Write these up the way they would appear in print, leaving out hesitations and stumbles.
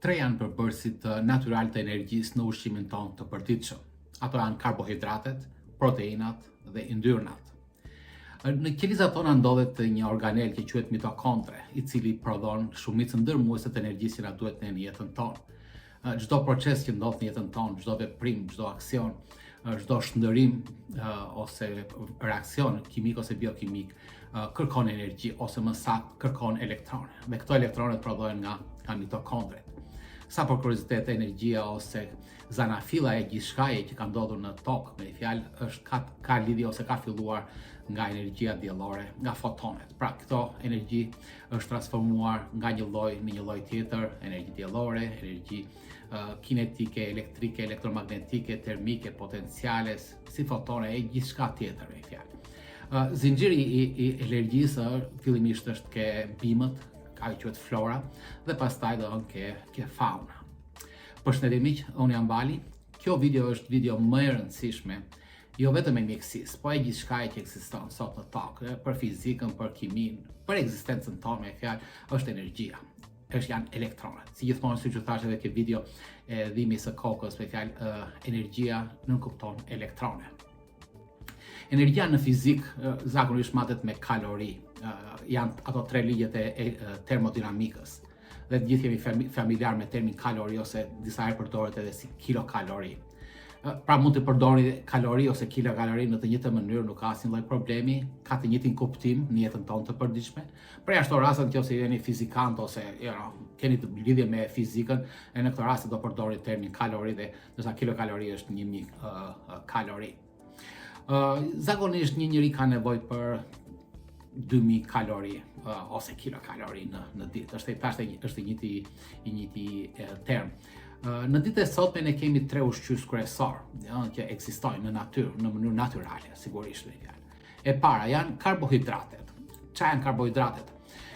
Tre janë përbërësit natyralë të energjisë në ushqimin tonë të përditshëm. Ato janë karbohidratet, proteinat dhe yndyrnat. Në qelizat tona ndodhet një organel që quhet mitokondre, i cili prodhon shumicën dërmuese të energjisë që na duhet ne në jetën tonë. Çdo proces që ndodh në jetën tonë, çdo veprim, çdo aksion, çdo shndërrim ose reaksion kimik ose biokimik kërkon energji ose më saktë kërkon elektrone. Dhe këto elektrone prodhohen nga nga mitokondret. Sa për kuriozitet, energjia ose zanafilla e gjithçkaje që ka ndodhur në tokë, me një fjalë, është ka, ka lidhje ose ka filluar nga energjia diellore, nga fotonet. Pra, këto energji është transformuar nga një lloj në një lloj tjetër, energji diellore, energji uh, kinetike, elektrike, elektromagnetike, termike, potenciale, si fotone e gjithçka tjetër me fjalë. Uh, zinxhiri i, i energjisë uh, fillimisht është ke bimët, ajo quhet flora, dhe pastaj do ke ke fauna. Përshëndetje miq, unë jam Vali. Kjo video është video më e rëndësishme jo vetëm e mjekësisë, po e gjithçkaje që ekziston sot në tokë, për fizikën, për kiminë, për ekzistencën tonë me fjalë, është energjia. Është janë elektronet. Si gjithmonë siç ju thashë edhe ke video e dhimbjes së kokës, me fjalë, energjia nënkupton elektrone. Energjia në fizikë zakonisht matet me kalori. Janë ato tre ligjet e, e termodinamikës. Dhe të gjithë jemi familjar me termin kalori ose disa herë përdoret edhe si kilokalori. Pra mund të përdorni kalori ose kilokalori në të njëjtën mënyrë, nuk ka asnjë lloj problemi, ka të njëjtin kuptim në jetën tonë të përditshme. Përjashto rastet nëse jeni fizikant ose you know, keni të lidhje me fizikën, e në këto raste do përdorni termin kalori dhe ndërsa kilokalori është 1000 uh, kalori. Uh, zakonisht një njeri ka nevojë për 2000 kalori uh, ose kilokalori në në ditë. Është thashë është i njëjti i njëjti term. Uh, në ditët e sotme ne kemi tre ushqyes kryesor, ja, që ekzistojnë në natyrë, në mënyrë natyrale, sigurisht me fjalë. E para janë karbohidratet. Ça janë karbohidratet?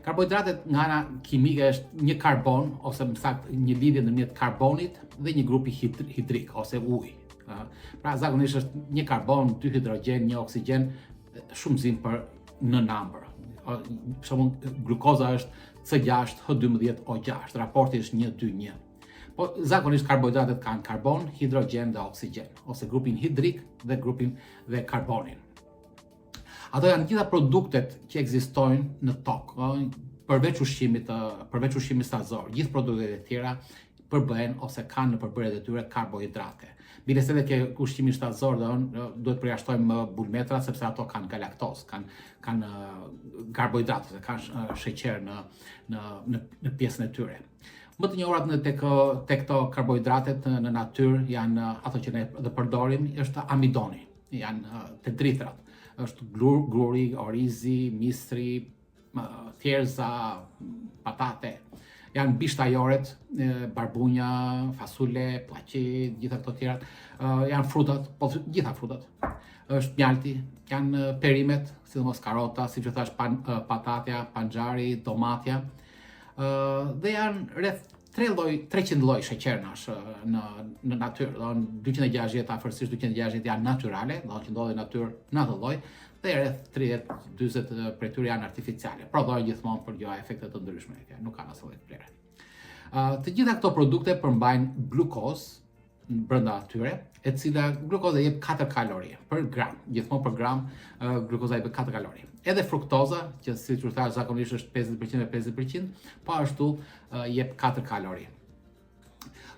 Karbohidratet nga ana kimike është një karbon ose më saktë një lidhje ndërmjet karbonit dhe një grupi hidrik ose ujë. Pra zakonisht është një karbon, dy hidrogjen, një oksigjen, shumëzim për në number. Për shembull, glukoza është C6 H12 O6, raporti është 1 2 1. Po zakonisht karbohidratet kanë karbon, hidrogjen dhe oksigjen, ose grupin hidrik dhe grupin dhe karbonin. Ato janë gjitha produktet që ekzistojnë në tokë, përveç ushqimit përveç ushqimit shtazor, gjithë produktet e tjera përbëhen ose kanë në përbërjet e tyre karbohidrate. Biles edhe ke ushqimi shtazor dhe duhet përjashtojmë bulmetrat sepse ato kanë galaktozë, kanë kanë karbohidrate, ose kanë sheqer në në në në pjesën e tyre. Më të njohurat në tek tek këto karbohidratet në natyrë janë ato që ne dhe përdorim është amidoni, janë te drithërat. Është glur, gruri, orizi, misri, thjerrëza, patate. Janë bishtajoret, barbunja, fasule, pllaqi, gjitha këto tjerat. Janë frutat, po gjitha frutat. Është mjalti, janë perimet, sidomos karota, siç ju thashë pan, patatja, panxhari, domatja. Dhe janë rreth 3 lloj 300 lloj sheqernash në në natyrë, do 260 afërsisht 260 janë natyrale, do që ndodhin në natyrë në atë lloj dhe rreth 30 40 prej tyre janë artificiale. Prodhohen gjithmonë për gjoja efekte të ndryshme, nuk kanë asnjë lloj vlere. Të gjitha këto produkte përmbajnë glukozë, brenda atyre, e cila glukoza jep 4 kalori për gram, gjithmonë për gram glukoza jep 4 kalori. Edhe fruktoza, që siç u thashë zakonisht është 50% me 50%, po ashtu jep 4 kalori.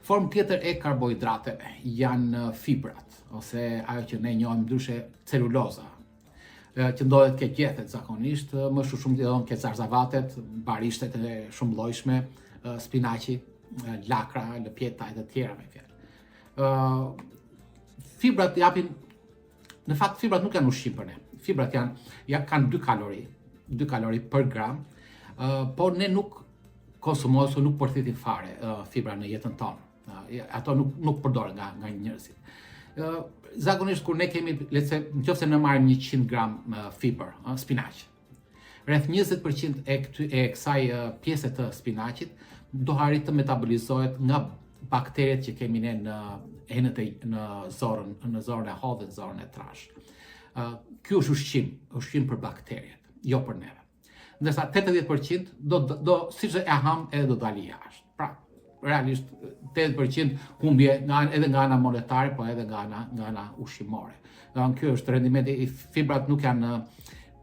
Formë tjetër e karbohidrateve janë fibrat, ose ajo që ne njohim ndryshe celuloza, që ndodhet ke gjethet zakonisht, më shumë shumë ndodhen ke zarzavatet, barishtet e shumëllojshme, spinaqi, lakra, lëpjeta e të tjera me fjalë. Ë fibrat japin në fakt fibrat nuk janë ushqim për ne. Fibrat janë ja kanë 2 kalori, 2 kalori për gram, ë por ne nuk konsumojmë ose nuk përthithim fare uh, fibra në jetën tonë. Ato nuk nuk përdoren nga nga njerëzit. Ë zakonisht kur ne kemi, le të se, nëse ne marrim 100 gram fibër, ë spinaq. Rreth 20% e këty e kësaj pjese të spinaqit do arrijë të metabolizohet nga bakteret që kemi ne në enët e në zorrën, në zorrën e hollë dhe në zorrën e trashë. Ë ky është ushqim, ushqim për bakteret, jo për neve. Ndërsa 80% do do siç e ham edhe do dali jashtë. Pra, Realisht 80% humbje nga edhe nga ana monetare, po edhe nga ana nga ana ushqimore. Do të kjo është rendimenti i fibrat nuk janë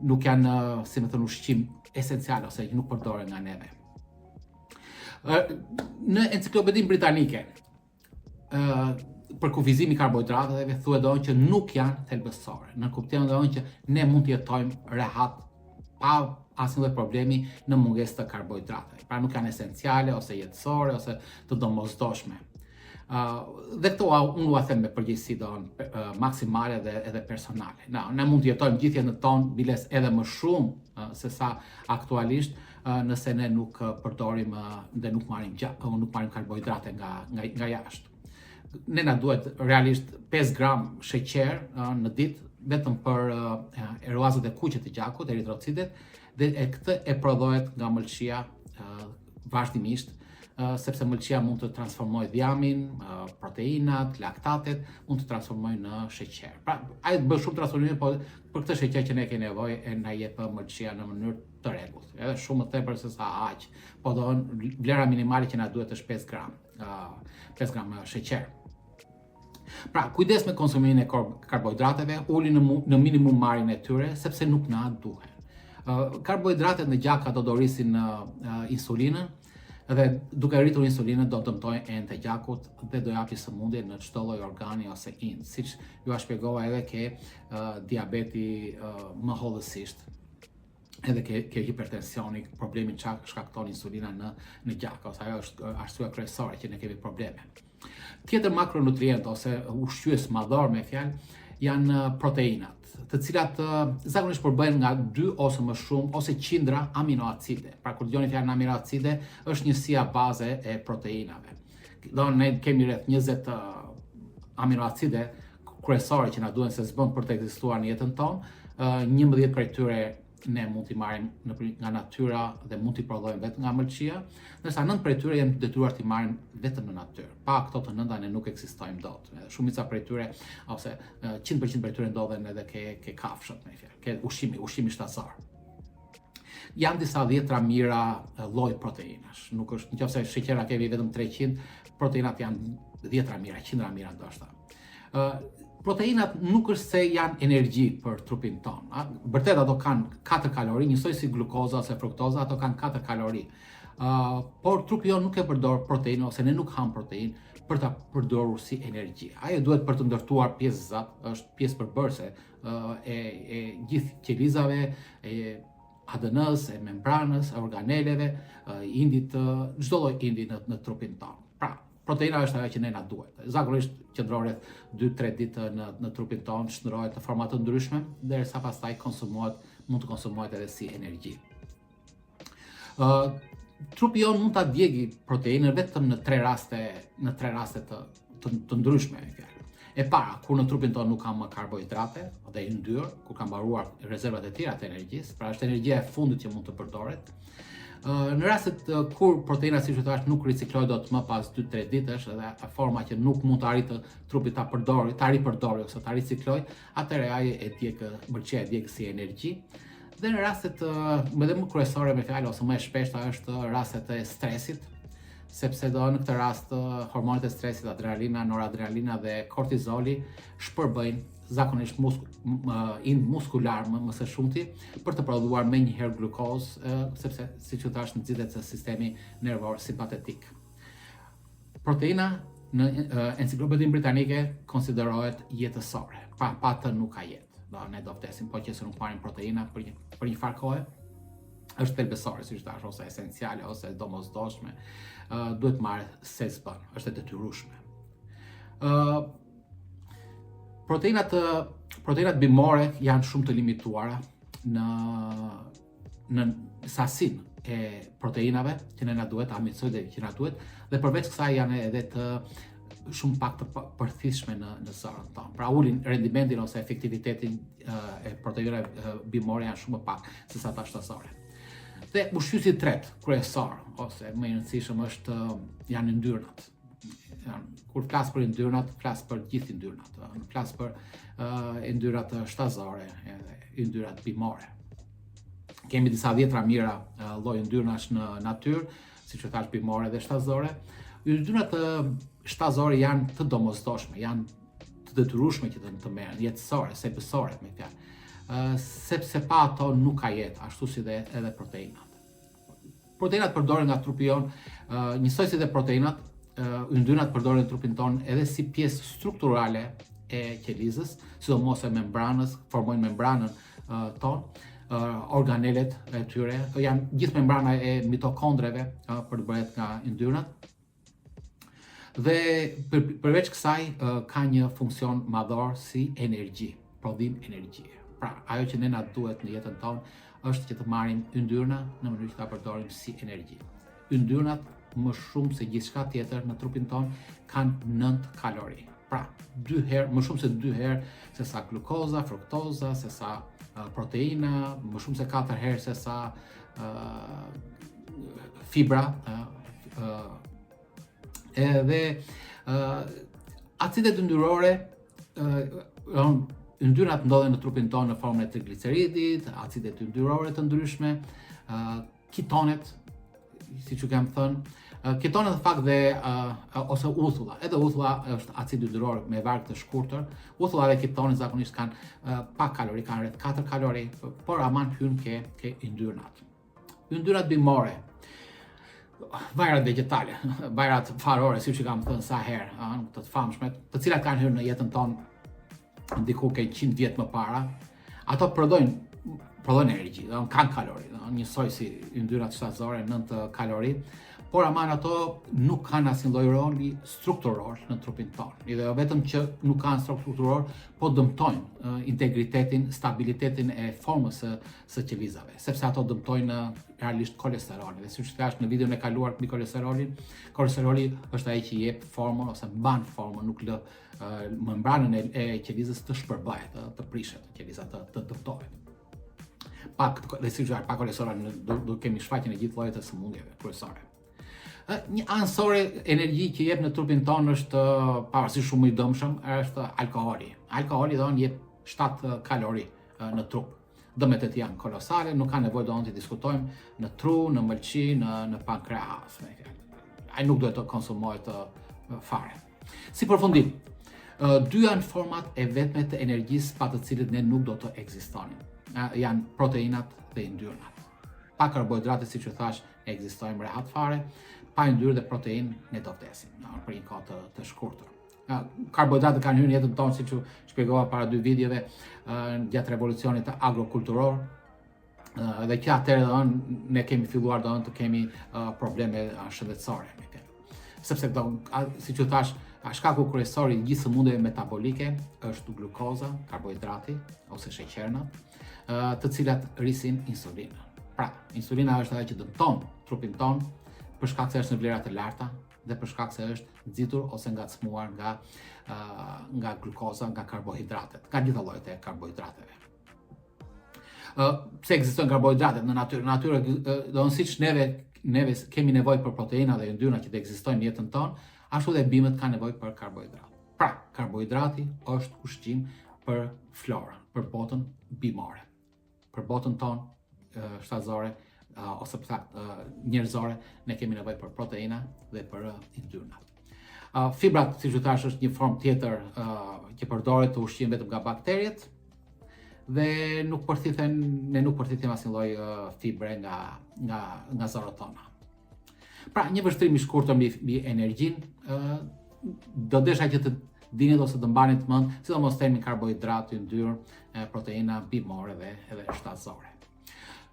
nuk janë, si me thënë, ushqim esencial ose nuk përdoren nga neve. Në enciklopedinë britanike, ë përkufizimi i karbohidrateve thuhet do që nuk janë thelbësore. Në kuptimin do që ne mund të jetojmë rehat pa asnjë lloj problemi në mungesë të karbohidrateve. Pra nuk janë esenciale ose jetësore ose të domosdoshme. Uh, dhe këto unë ua them me përgjegjësi do uh, maksimale dhe edhe personale. Na, ne mund të jetojmë gjithë jetën tonë, biles edhe më shumë uh, se sa aktualisht, uh, nëse ne nuk përdorim uh, dhe nuk marrim gjak, nuk marrim karbohidrate nga nga nga jashtë. Ne na duhet realisht 5 gram sheqer uh, në ditë vetëm për uh, rruazat e kuqe të gjakut, eritrocitet, dhe e këtë e prodhohet nga mëlçia uh, vazhdimisht, sepse mëlçia mund të transformojë dhjamin, proteinat, laktatet, mund të transformojë në sheqer. Pra, ai bën shumë transformime, po për këtë sheqer që ne kemi nevojë e na jep mëlçia në mënyrë të rregullt. Edhe shumë më tepër se sa aq. Po do vlera minimale që na duhet është 5 gram, 5 gram sheqer. Pra, kujdes me konsumimin e karbohidrateve, uli në, në minimum marrjen e tyre, sepse nuk na duhen. Karbohidratet në gjak ato do rrisin uh, insulinën dhe duke rritur insulinën do dëmtojnë enët e gjakut dhe do japi sëmundje në çdo lloj organi ose ind, siç jua shpjegova edhe ke uh, diabeti uh, më hollësisht edhe ke, ke hipertensioni, problemi që shkakton insulina në në gjak, ose ajo është arsyeja kryesore që ne kemi probleme. Tjetër makronutrient ose ushqyes madhor me fjalë janë proteinat, të cilat zakonisht përbëhen nga dy ose më shumë ose qindra aminoacide. Pra kur dëgjoni fjalën aminoacide, është njësia baze e proteinave. Do ne kemi rreth 20 aminoacide kryesore që na duhen se s'bën për të ekzistuar në jetën tonë. 11 prej tyre ne mund t'i marrim në nga natyra dhe mund t'i prodhojmë vetëm nga mëlçia, ndërsa nëntë prej tyre jemi të detyruar t'i marrim vetëm në natyrë. Pa këto të nënta ne nuk ekzistojmë dot. Shumica prej tyre ose 100% prej tyre ndodhen edhe ke ke kafshët, me fjalë, ke ushqimi, ushqimi shtazor. Janë disa dhjetra mijëra lloj proteinash. Nuk është, nëse sheqera kemi vetëm 300, proteinat janë dhjetra mijëra, qindra mijëra ndoshta. Ë proteinat nuk është se janë energji për trupin tonë. A? Vërtet ato kanë 4 kalori, njësoj si glukoza ose fruktoza, ato kanë 4 kalori. Uh, por trupi jonë nuk e përdor proteinë ose ne nuk ham proteinë për ta përdorur si energji. Ajo duhet për të ndërtuar pjesëzat, është pjesë përbërëse uh, e e gjithë qelizave, e ADN-s, e membranës, e organeleve, indit, çdo lloj indi në në trupin tonë. Pra, Proteina është ajo që ne na duhet. Zakonisht qëndron rreth 2-3 ditë në në trupin tonë, shndërrohet në forma të ndryshme, derisa pastaj konsumohet, mund të konsumohet edhe si energji. Ë uh, trupi jonë mund ta djegi proteinën vetëm në tre raste, në tre raste të të, të ndryshme, me fjalë. E para, kur në trupin tonë nuk ka më karbohidrate dhe yndyrë, kur ka mbaruar rezervat e tjera të energjisë, pra është energjia e fundit që mund të përdoret. Në rastet kur proteina siç u thash nuk riciklohet dot më pas 2-3 ditësh edhe forma që nuk mund të arrijë trupi ta përdorë, ta ripërdorë ose ta riciklojë, atëherë ai e djeg mëlçia e djeg si energji. Dhe në rastet më dhe më kryesore me fjalë ose më e shpeshta është rastet e stresit, sepse do në këtë rast hormonet e stresit, adrenalina, noradrenalina dhe kortizoli shpërbëjnë zakonisht musk, ind muskular më, më së shumti për të prodhuar menjëherë glukozë, sepse siç u thash nxitet sistemi nervor simpatetik. Proteina në enciklopedinë britanike konsiderohet jetësore. Pa pa të nuk ka jetë. Do ne do vdesim po qe se nuk marrim proteina për një për një farë kohe. Është thelbësore, siç thash, ose esenciale ose domosdoshme. Ë uh, duhet marrë se s'bën, është e detyrueshme. Ë uh, Proteinat proteinat bimore janë shumë të limituara në në sasinë e proteinave që ne na duhet, aminoacideve që na duhet dhe përveç kësaj janë edhe të shumë pak të përthithshme në në zorrën tonë. Pra ulin rendimentin ose efektivitetin e proteinave bimore janë shumë më pak se sa ato shtazore. Dhe ushqyesi i tretë kryesor ose më i rëndësishëm është janë yndyrnat. Kur flas për yndyrnat, flas për gjithë yndyrnat. Nuk flas për uh, yndyrat shtazore edhe yndyrat bimore. Kemi disa dhjetra mijëra uh, lloj yndyrnash në natyrë, siç u thash bimore dhe shtazore. Yndyrnat shtazore janë të domosdoshme, janë të detyrueshme që të, të merren, jetësore, thelbësore me fjalë. Ë sepse pa ato nuk ka jetë, ashtu si dhe edhe proteinat. Proteinat përdoren nga trupi jonë, njësoj si dhe proteinat, yndyrnat përdoren në trupin tonë edhe si pjesë strukturale e qelizës, sidomos e membranës, formojnë membranën tonë, organelet e tyre, janë gjithë membrana e mitokondreve përbëhet nga yndyrnat. Dhe për, përveç kësaj ka një funksion madhor si energji, prodhim energjie. Pra, ajo që ne na duhet në jetën tonë është që të marrim yndyrna në mënyrë që ta përdorim si energji. Yndyrnat më shumë se gjithçka tjetër në trupin tonë kanë 9 kalori. Pra, dy herë, më shumë se dy herë se sa glukoza, fruktoza, se sa uh, proteina, më shumë se 4 herë se sa uh, fibra, uh, uh, edhe uh, acidet yndyrore uh, yndyrnat ndodhen në trupin tonë në formën e trigliceridit, acidet yndyrore të ndryshme, uh, ketonet, siç ju kam thënë, ketonet në fakt dhe uh, ose uthulla. Edhe uthulla është acid yndyror me varg të shkurtër. Uthulla dhe ketonet zakonisht kanë uh, pak kalori, kanë rreth 4 kalori, por aman hyn ke ke yndyrnat. Yndyrnat bimore, vajrat vegjetale, vajrat farore, siç i kam thënë sa herë, ëh, të të famshme, të cilat kanë hyrë në jetën tonë diku ke 100 vjet më para, ato prodhojnë prodhojnë energji, do kanë kalori, do njësoj si yndyrat shtazore 9 kalori, por aman ato nuk kanë asnjë lloj roli strukturor në trupin tonë. Dhe jo vetëm që nuk kanë strukturor, po dëmtojnë integritetin, stabilitetin e formës së së qelizave, sepse ato dëmtojnë realisht kolesterolin. Dhe siç thashë në videon e kaluar mbi kolesterolin, kolesteroli është ai që jep formën ose mban formën, nuk lë uh, membranën e, e qelizës të shpërbëhet, të, të prishet, qeliza të, të dëmtohet. Pa dhe siç thashë, pa kolesterol do, do kemi shfaqjen e gjithë llojeve të sëmundjeve kryesore. Një anësore energji që jep në trupin tonë është pavarësisht shumë i dëmshëm, është alkooli. Alkooli do jep 7 kalori në trup. Dëmet e tij janë kolosale, nuk ka nevojë do të diskutojmë në tru, në mëlçi, në në pankreas, me fjalë. Ai nuk duhet të konsumohet fare. Si përfundim, dy janë format e vetme të energjisë pa të cilët ne nuk do të ekzistonim. Janë proteinat dhe yndyrnat. Pa karbohidrate, siç ju thashë, ne ekzistojmë rehat fare, pa yndyrë dhe proteinë ne do vdesim në për një kohë të, të shkurtër. Karbohidratet kanë hyrë në jetën tonë, siç ju shpjegova para dy videove, gjatë revolucionit agrokulturor, dhe që atëherë do ne kemi filluar do të kemi probleme shëndetësore me fjalë. Sepse do siç ju thashë, shkaku kryesor i gjithë sëmundjeve metabolike është glukoza, karbohidrati ose sheqernat, të cilat rrisin insulinën. Pra, insulina është ajo që dëmton trupin tonë për shkak se është në vlera të larta, dhe për shkak se është nxitur ose ngacmuar nga nga glukoza, nga karbohidratet, nga gjitha llojet e karbohidrateve. Ë pse ekzistojnë karbohidratet në natyrë? Në natyrë do të siç neve neve kemi nevojë për proteina dhe yndyra që të ekzistojnë në jetën tonë, ashtu dhe bimët kanë nevojë për karbohidrat. Pra, karbohidrati është ushqim për florën, për botën bimore. për botën tonë shtazore ose për njerëzore, ne kemi nevojë për proteina dhe për yndyrna. Fibrat, siç ju thashë, është një formë tjetër që përdoret të ushqim vetëm nga bakteriet dhe nuk përthithen, ne nuk përthithim asnjë lloj fibre nga nga nga zorrët tona. Pra, një vështrim i shkurtër mbi, mbi energjinë, ë do desha që të dinit ose të mbanit mend, sidomos termin karbohidrat, yndyrë, proteina bimore dhe edhe shtazore.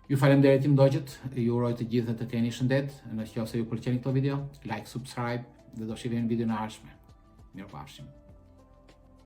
Ju falemnderit që më ndoqët, ju uroj të gjithë të keni shëndet, në qoftë se ju pëlqejnë këto video, like, subscribe dhe do shihemi në videon e ardhshme. Mirupafshim.